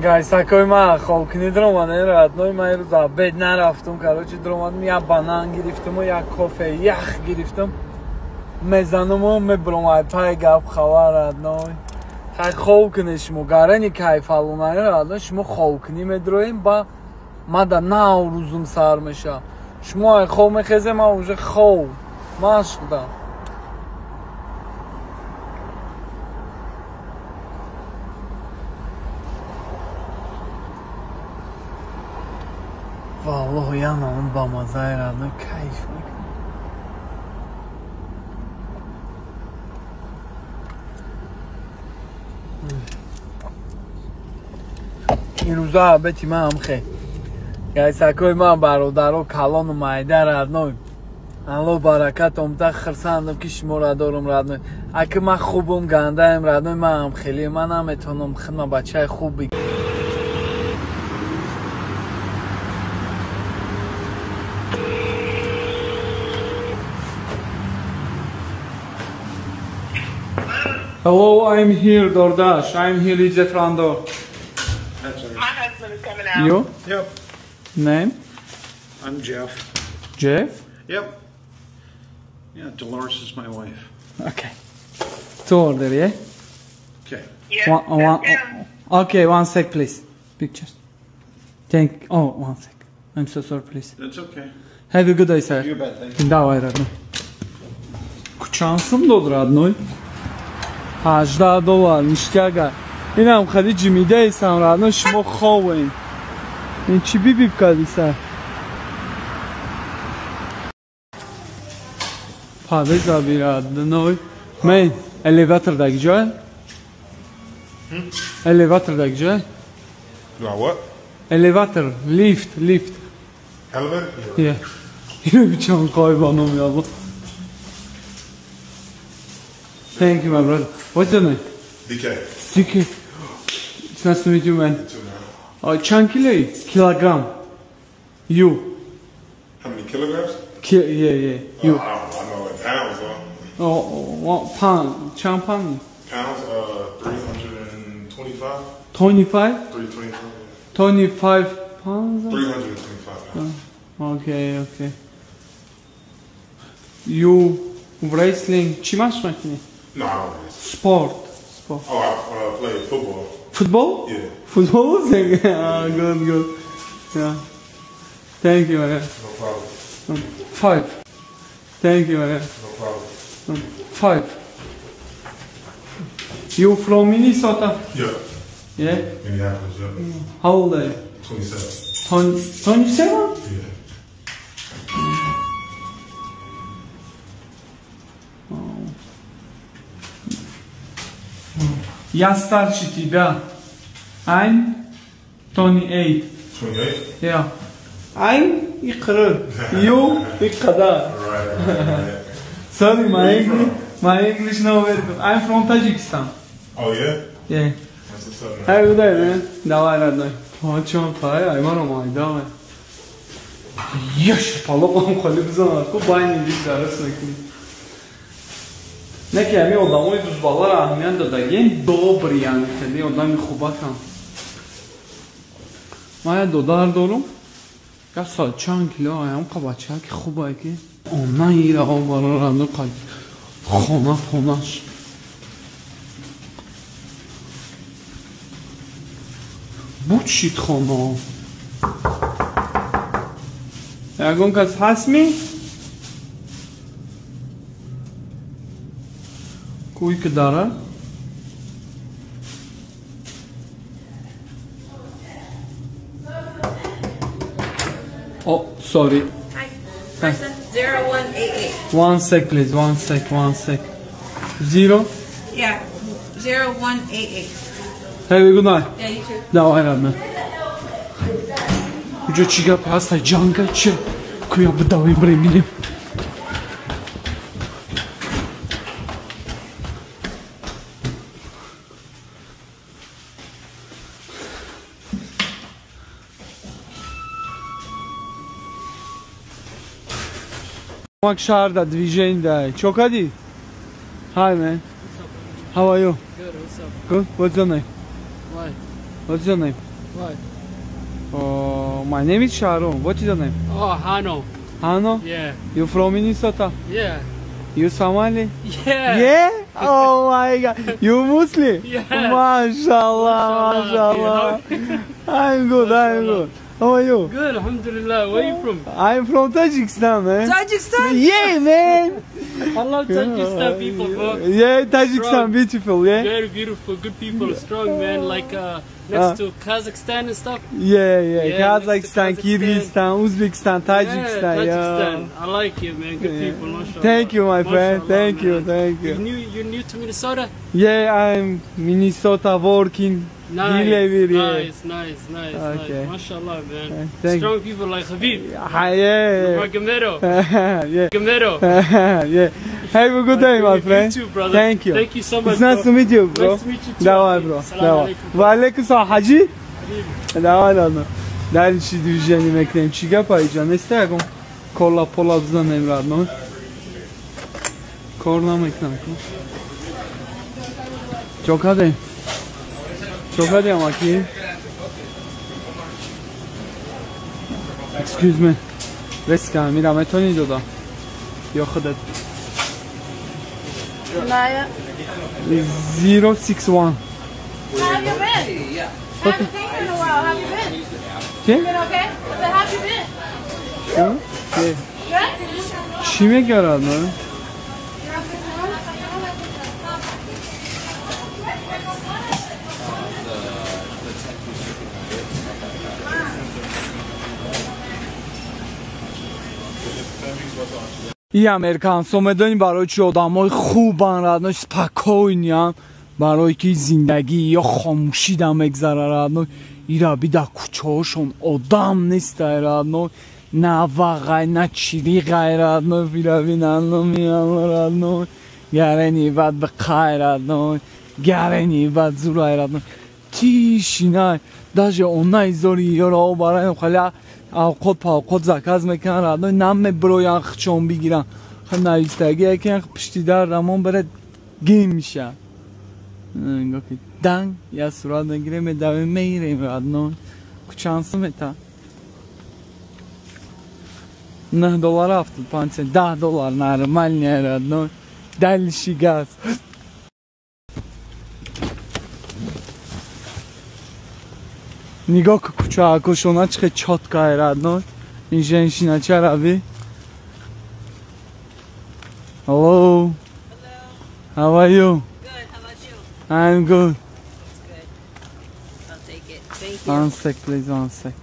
Гайсакои ман хобкунӣ даромадем, родной. Ман ирӯз обед нарафтум, короче, даромадем, як банан гирифтуму як кофе ях гирифтум, мезануму мебурам ай пай гап хабар, родной. Хай, хоб кунед шумо, гарани кайфалунаи, родной. Шумо хобкунӣ медроем, ба мада нав рӯзум сар меша. Шумо ай хоб мехезе, ман уже хоб машқдам. Валлоҳ, янам ба мазаи, родной, кайф мекунам. Ирӯза обети ман хе. Гайсакои ман, бародаро, калону майда, родной, Алло баракатом та, хирсандам, ки шуморо дорум, родной. Аки ман хубум, гандаем, родной, ман хеле ман наметонам хидма бачаи хуб. Hello, I'm here, DoorDash. I'm here at the front door. That's right. My husband is coming out. You? Yep. Name? I'm Jeff. Jeff? Yep. Yeah, Dolores is my wife. Okay. Two order, yeah? Okay. Yeah. One, okay, one sec, please. Pictures. Thank. Oh, one sec. I'm so sorry, please. That's okay. Have a good day, sir. You bet, thank you. Давай, родной. Чансом дод, родной. 18 доллар, ништяга. Инам хади ҷимидаисам, родной, шумо ховем. Ин чӣ бибиб кардиса? Падеза би, родной. Мен, elevator да где? Elevator да где? Do I what? Elevator, lift, lift. Elevator? Yeah. Ино бичон қойбаном ялло. Thank you, my brother. What's your name? DK. DK. It's nice to meet you, man. You too, man. Чанд килои? Килограмм. You. How many kilograms? Yeah. You. I don't know in pounds, though. Oh, what pound? Чанд pound? Pounds, 325. 25? 325. 25 pounds? 325 pounds. Okay, okay. You wrestling? Чӣ машқ мекунӣ? No, I don't wrestle. Sport. Sport. Oh, I play football. Football? Yeah. Football? Ah, good, good. Yeah. Thank you, man. No problem. Five. Thank you, man. No problem. Five. You from Minnesota? Yeah. Yeah? Minneapolis, yeah. How old are you? 27. 27? Yeah. Я старше тебя. I'm 28. 28? Yeah. I'm иқры. You иқада. Right. Sorry, my Where you English, my English not very good. I'm from Tajikistan. Oh, yeah? Yeah. That's what's up, man. Have a good day, man. Давай, родной. Чон пай, ай маро майда. Яш, палоқам холи бизанад. Ку байни дид дарс мекунӣ. Не ки ҳамин одамои дузбаларо аҳамият додагем, добрый, яъне хеле одами хубакам. Ман як додар дорум, як соат чанд кило аям қа бача ки хубае ки она ираҳо бароранду қа хона хонаш. Буд шид хона. Ягон кас ҳастми? Кӯи ки дара? Oh, sorry. Hi. Marissa, 0188. One sec, please. One sec, one sec. 0? Yeah, 0188. Have a good night. Yeah, you too. Давай, родной. Уҷо чӣ гап ҳаста? Ҷанга че? Куя бидавем бирем бинем. Мак шаҳрда движение да. Чо кадӣ? Hi man. How are you? Good, what's up? Good. What's your name? Why? What's your name? Why? My name is Sharon. What is your name? Oh, Hano. Hano? Yeah. You from Minnesota? Yeah. You Somali? Yeah. Yeah? Oh my God. You Muslim? Yeah. MashaAllah, MashaAllah. I'm good, I'm good. How are you? Good, alhamdulillah. Where are you from? I'm from Tajikistan, man. Tajikistan? Yeah, man. I love Tajikistan people, bro. Yeah, Tajikistan, strong. Beautiful, yeah. Very beautiful, good people, strong, man. Like next to Kazakhstan and stuff. Yeah, yeah, yeah, Kazakhstan, Kyrgyzstan, Uzbekistan, Tajikistan. Yeah, Tajikistan. Yeah. I like it, man. Good people, mashallah. Thank you, my friend. Mashallah, thank man. You, thank you. You're new to Minnesota? Yeah, I'm Minnesota working. Nice, nice, nice, nice, okay. Nice. MashaAllah, man. Thank strong people like Habib. Yeah. Gamero. Yeah. Gamero. Yeah. Have a good day, my friend. You too, brother. Thank you. Thank you so much. It's nice bro. To meet you, bro. Nice to meet you too. Давай, bro. Давай. Ва алейкум салом, Ҳаҷи. Давай, ладно. Дальше движение мекунем. Чӣ гап айҷа? Неста ягон кола пола бизанем, родной. Кор намекунам. Чо кардем? Чо кардем, аки? Excuse me. Рескам, мира метони дода. Ё худат. Maya. 061. How have you been? Yeah. Haven't seen you in a while. How have you been? Yeah? You been okay? I said, how have you been? Yeah. Good? Чӣ мекард, no? И американсо медонӣ барои чӣ одамои хубан, родной, спокойный ян, барое ки зиндагӣ ё хомӯшӣ да мегзара, родной. Ира бида кӯчаҳошон одам нестай, родной, на вағай, на чириғай, родной, бирави наномиан, родной, гарени бад биқай, родной, гарени бад зурай, родной, тишинай, даже онай зори ёро обараем халя авқот павқот заказ мекунан, родной, намеброян хчон бигиран, навистагӣ яке пишти дар рамон барад гим меша. Нигоҳ ки данг я сурат мегирем, медавем, мегирем, родной. Кучансу мета. 9 доллар 75 цент, 10 доллар нормальный, родной. Дальше газ. Нигоҳ ки кӯчаакошона чӣ хел чёткае, родной. Ин женщина чарави? Hello. How are you? Good. How about you? I'm good. That's good. I'll take it. Thank you. One sec, please. One sec.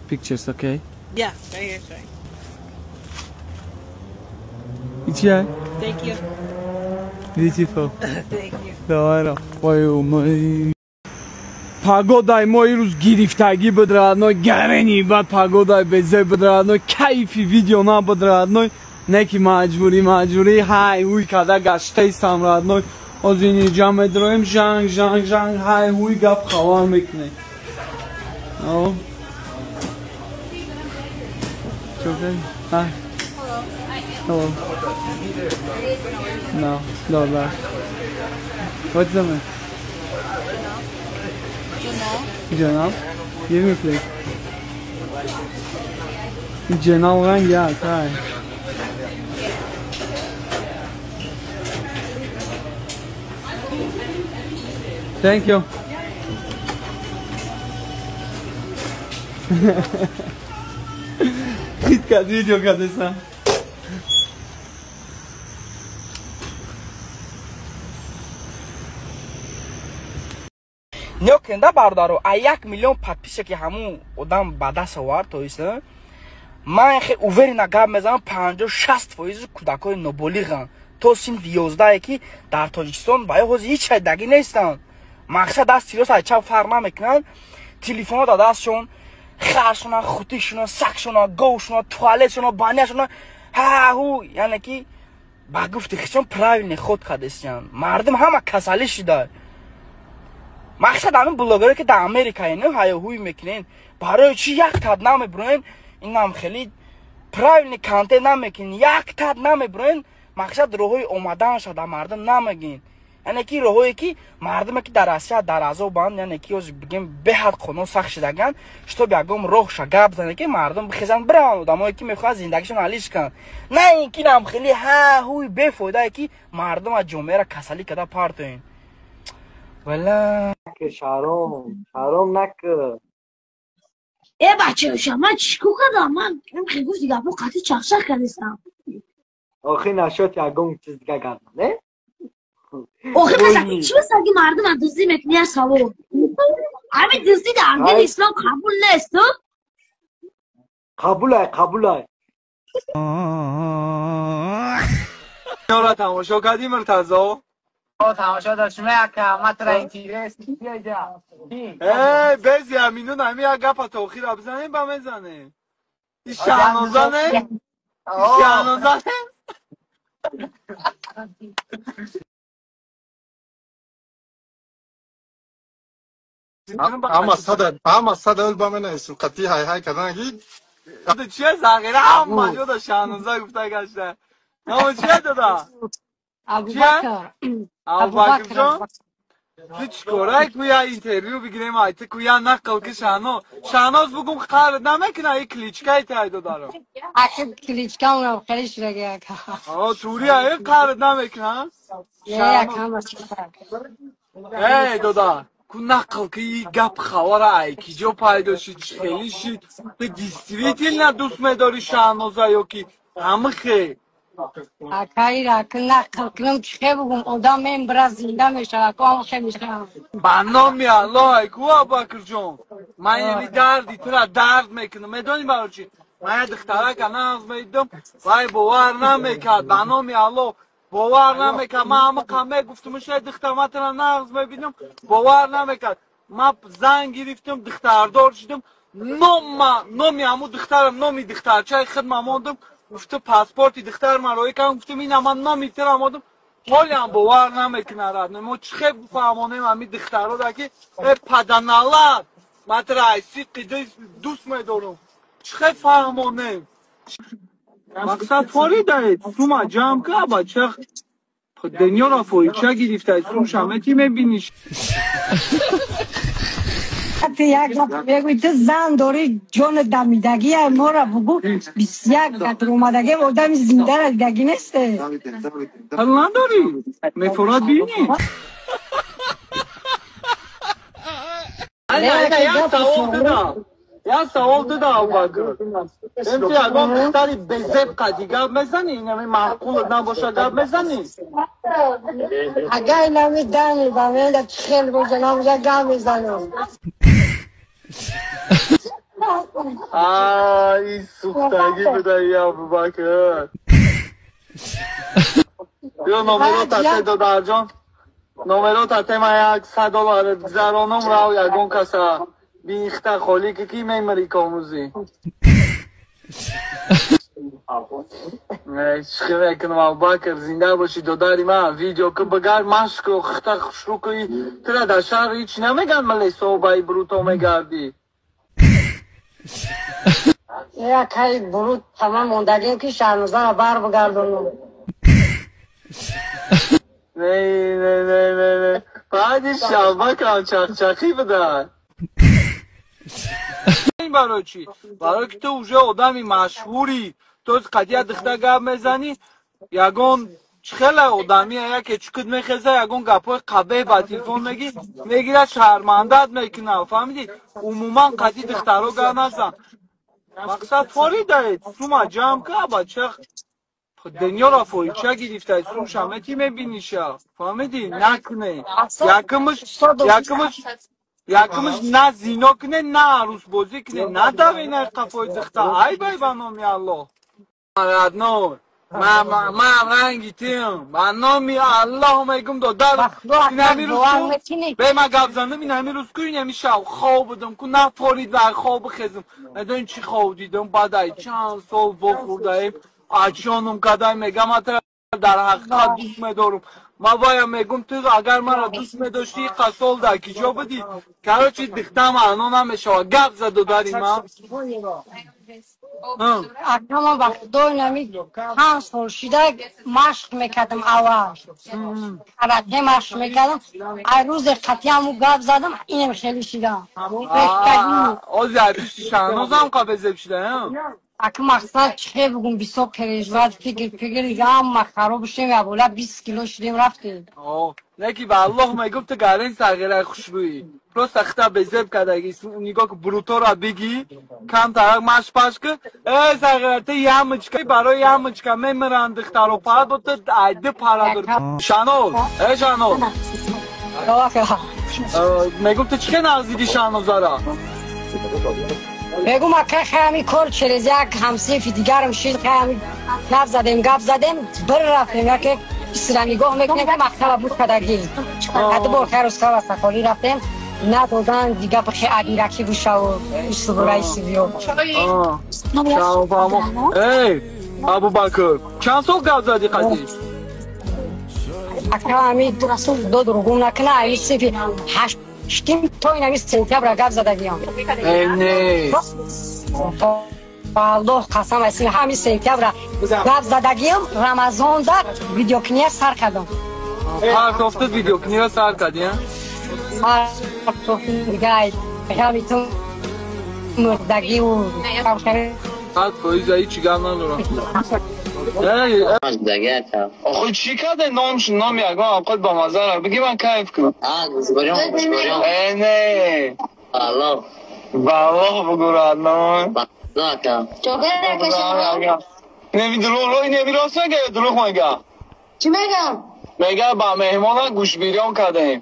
Pictures, okay? Yeah, right here, sorry. It's here. Thank you. Beautiful. Thank you. Давай, ой, погодаи мо ирӯз гирифтагӣ буд, родной, гарени бад погодаи безе буд, родной, кайфи видео набуд, родной, не ки маҷбурӣ маҷбурӣ ҳай ҳуй када гаштаистам, родной. Ҳозир инҷа медроем, жанг жанг жанг ҳай ҳуй гап хабар мекунем. Hello. No, no, no. What's the name? Janal. Give me please. Janal ranг я, тай. Thank you. Хитка видео кадеса. Нёкенда бародаро, а 1 миллион подписчик ки ҳамун одам ба даст овард, то есть ман хе уверенно гап мезанам, 50-60% кӯдакои ноболиғанд то синфи 11 ки дар Тоҷикистон ба ё ҳозир ҳеҷ шайдагӣ нестанд. Мақсад даст сирос ай чап фарқ намекунанд, телефонҳо дар дастшон, харшона, хутишона, сагшона, говшона, туалетшона, баняшона, ҳа-ҳу, яъне ки ба гуфти хишон правильный ход кардестиянд. Мардум ҳама касалӣ шуда. Мақсад ҳамин блогере ки дар Америка ину ҳаёҳуй мекунен, барои чӣ як тад намебуроен, инам хеле правильный контент намекунен, як тад намебуроен, мақсад роҳҳои омаданша дар мардум намегин. Яъне ки роҳое ки мардуме ки дар Россия дар азобанд, яъне ки ҳозир бигем беҳад қонун сахт шудаганд, чтоб ягон роҳша гап зане ки мардум бихезанд бираванд, одамое ки мехоҳанд зиндагишон алиш кунанд. На ин ки нам хеле ҳа-ҳуй бефоидае ки мардум аз ҷомеаро касалӣ карда партоен. Вала шаром, шаром накун. Э бачаёша, ман чӣ кор кардам? Ман хел гуфти гапо қатъи чахчах кардестам. Охи нашод ягон чиз дига гап, не? Охи паса, чӣ басаги мардум аз дуздӣ мекунӣ я савол? Ҳамин дуздӣ дар дини ислом қабул нест, ту? Қабулай, қабулай. Нора тамошо кардӣ Муртазо? Тамошо доштем яка, матра интерес киҷа. Э, бези аминун ҳами як гапа то охира бизанем ба мезанем. И Шаҳноза не? Шаҳноза не? Ама сада ул ба мен эсим қати ҳай ҳай карданаги. Чия зағира ҳама ҷода Шаҳноза гуфта гашта. Намо чия дада? Абубакр. Абубакрҷон? Ту чӣ корай ку я интервю бигирем ай ту ку я нақл ки Шаҳноз. Шаҳноз бугум қар намекуна и кличкаи тай додаро. Аки кличкам хеле шудаги ака. О, тури ай қар намекуна? Эй дода, ку нақл ки и гап хабара ай ки ҷо пайдо шид, чӣ хеле шид. Ту действительно дӯст медори Шаҳноза ё ки ҳамихе? Акайра, ки нақл кунам чӣ хе бугум, одам мембира зинда мешавад, ку ам хе мешавам. Ба номи Аллоҳ ай ку Абубакрҷон, ман яъне дарди тура дард мекунам, медонӣ барои чӣ? Ман як духтарака нағз медидам, вай бовар намекард, ба номи Аллоҳ бовар намекард. Ман ҳамақа мегуфтам, ша духтар ман тура нағз мебинам, бовар намекард. Ман зан гирифтам, духтардор шудам, номи ҳамун духтарам, номи духтарчаи худма мондам. Гуфту паспорти духтар ман роӣ кардам, гуфтум ина ман номи тура мондам. Ҳолиам бовар намекунад. Мо чӣ хел бифаҳмонем ҳамин духтарода ки э паданалат, ман тура ай сиқи дӯст медорам. Чӣ хел фаҳмонем? Мақсад форидаед, сума ҷамъ ка бача дунёро фоидча гирифтаед, сумша мети мебиниш. Як мегӯй ту зан дорӣ, ҷонат дамидагӣ, мора бугу 21 гатр омадагӣ, одами зиндара дидагӣ несте. Ҳал надорӣ, мефорад бинӣ. Як савол додам, як савол додам Абубакр. Ту ягон духтари безеб қади гап мезанӣ? Инами маъқулат набоша гап мезанӣ? Агар инами дами ба мен чӣ хел боша набоша гап мезанам. Ай, сухтагӣ будаи Абубакр. Биё номеро тате додарҷон. Номеро тате ман як 100 долларат гузаронам, рав ягон каса бихта холӣ ки ки мемирӣ комӯзӣ. Чӣ мекунам Абубакр, зинда бошӣ додари ман. Видео ки багар машкро хихта хушрӯ кунӣ, тура дар шаҳр ҳеҷ намеган малесо баи бруто мегардӣ. Якай бурут тамом мондагим ки Шаҳнозаро бар бигардонам. Не, не, не, не, не. Баъди Шабакам чахчахӣ буда. Барои чӣ? Барои ки ту уже одами машҳурӣ. Ту қадия духта гап мезанӣ, ягон хеле одами яке чукуд мехеза, ягон гапҳои қабеҳ ба телефон мегӣ, мегирад шармандат мекунад, фаҳмидӣ? Умуман қади духтаро гап назан. Мақсад форидаед, сума ҷамъ ка бача дунёро фоидча гирифтаед, сумша мети мебиниша, фаҳмидӣ? Накунед. Якумш Якумш на зино кне, на арӯсбозӣ кне, на даве на қафои духта. Ай бай ба номи Аллоҳ. Родной, ман ранги тиам. Ба номи Аллоҳ мегум додар. Инами рӯз бе ма гап занам, инами рӯз ку инами шав хоб будам ку нафорид ва хоб хезам. Медонӣ чӣ хоб дидам? Баъд ай чанд сол вохӯрдаем, ачонум кадай мегам атра дар ҳақиқат дӯст медорам. Ма вая мегум ту агар маро дӯст медоштӣ иқа сол дар киҷо будӣ? Короче, дихта маъно намешавад. Гап зад додари ман. Акама ба худо инами 5 сол шида машқ мекардам аввал. Карате машқ мекардам. Ай рӯзе қатъиаму гап задам, инам хеле шидам. Ози ай пишти Шаҳнозам қабезеб шида, Ака мақсад чӣ бугум бисёр переживать фикр ҳама хароб шудем, ябола 20 кило шудем рафтем. Не ки ба Аллоҳ мегум ту гарен сағираи хушрӯӣ. Просто хита безеб кардаги. Нигоҳ ку бруторо бигӣ, камтарак машқ пашқ ку. Э сағира ту ямочка барои ямочка мемиранд духтаро пара бо ту ай ду пара дор. Шаҳноз, э Шаҳноз. Мегум ту чӣ хел наздиди Шаҳнозара? Мегум ака ҳами кор через як ҳамсинфи дигарам шид, ҳами гап задем, гап задем, бір рафтем, яке исра нигоҳ мекунем, мактаба буд кадагӣ. Ду бор хайру сава сақолӣ рафтем, надодан дига бихе агираки бушаву исубура исубиё. Эй, Абубакр, чанд сол гап задӣ қадӣ? Ака ҳами дод ругум накуна, ами синфи 8 штим то инами сентябра гап задагиям. Э не. Аллоҳ қасам аст, ҳами сентябра гап задагиям, Рамазонда видеокния сар кардам. Партофта видеокния сар кардӣ, а? Ҳами ту мурдагиву 100% ҳеҷ гап надорам. Охи чӣ карде номш номи ягон авқот ба мазара бигӣ ман кайф кунам. Э не. Ба Аллоҳ бугӯ родной. Неми дурӯғ неми рост мега ё дурӯғ мега? Чӣ мегам? Мега ба меҳмона гӯшбирён кардем.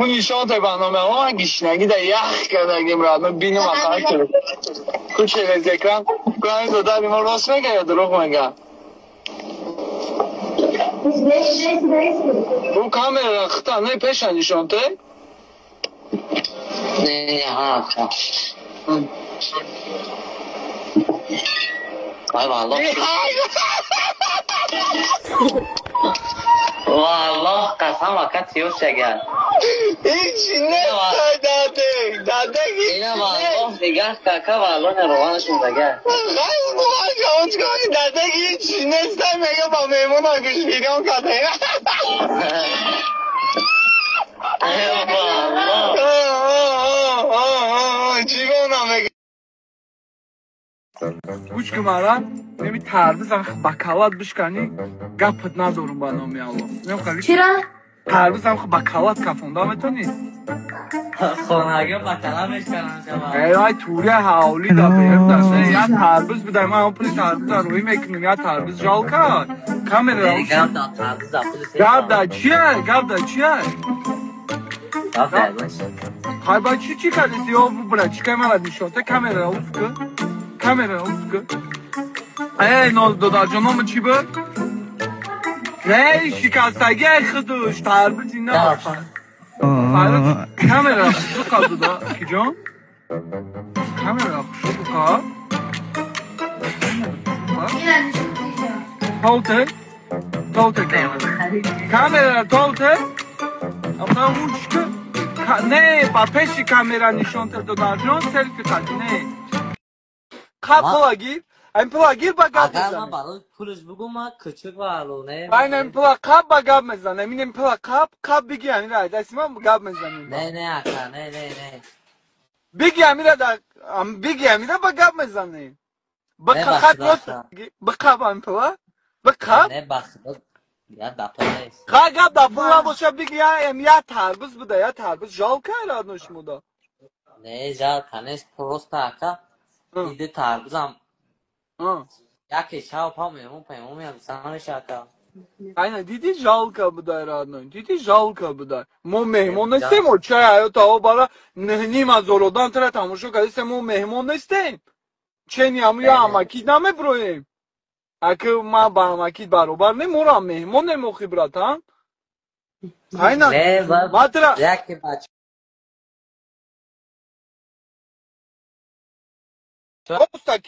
Ӯ нишон те ба номи Аллоҳ ман гишнагӣ да ях кардагим родной бинум ақал кунам. Ку через экран кӯ додари мо рост мега ё дурӯғ мега? Ӯ камера хита не пеша нишон те? Не, ха. Ай валлоҳ. Валлоҳ қасам ака тиёш агар. Ҳеҷ не даде, даде Ина валлоҳ дигар кака валлоҳ равонашон дагар. Хай валлоҳ чикор даде ҳеҷ нест мега ба меҳмона гӯшбирён кардем. Чӣ гуна мега? Гӯш кун мара, неми тарбизам ба калат бишканӣ, гапат надорум ба номи Аллоҳ. Чира? Тарбизам ба калат кафонда метонӣ? Хонагӣ ба калат мешканам шава. Эй ай тури ҳавлӣ да беҳм да. Я тарбиз бидай, ман он пули тарбиза рӯй мекунем, я тарбиз жалко. Камера. Гап да тарбиз да пули. Гап да чия? Гап да чия? Гап да. Хай ба чӣ чӣ кардеси? Ё бра, чикай мара нишон те камера уз ку. Камера уз ку. Эй, нол додарҷон, номи чӣ буд? Не, шикастагӣ ай худуш, тарбиз ина. Фаррух, камера хушрӯ қаб дуда, киҷон? Камера хушрӯ қаб. Толте? Толте камера. Камера толте? Амна учка. Не, ба пеши камера нишон те додарҷон, селфи қади, не. Қаб пула гир. Айн пула гир ба гап Агар ман мезанем. барои пулаш бугум, ман кӯчик ва не. Айн айн пула қаб ба гап мезанем. Ин пула қаб, қаб биги амира айдаси ман гап мезанем. Не, не ака, не, не, не. Биги амира да биги амира ба гап мезанем. Не, Ба ба хат худо рост ака. биқаб айн пула. Биқаб. Не, ба худо. Я да пул нест. Ха гап да пул набоша биги я эм я тарбуз буда, я тарбуз жалко родной шумода. Не, жалко нест, просто ака. Иди тарбузам. Яке шав па меҳмон паймон меям, намеша ака. Айна диди, жалко будай, родной, диди, жалко будай. Мо меҳмон нестем, очаи ҳаёт ао бара 9,5 ҳазор одам тара тамошо кардистем, мо меҳмон нестем. Чени ҳаму я амакид намеброем. Аки ман ба амакид баробар не, моро ҳам меҳмонем охи, братан. Айна матра яке бача просто.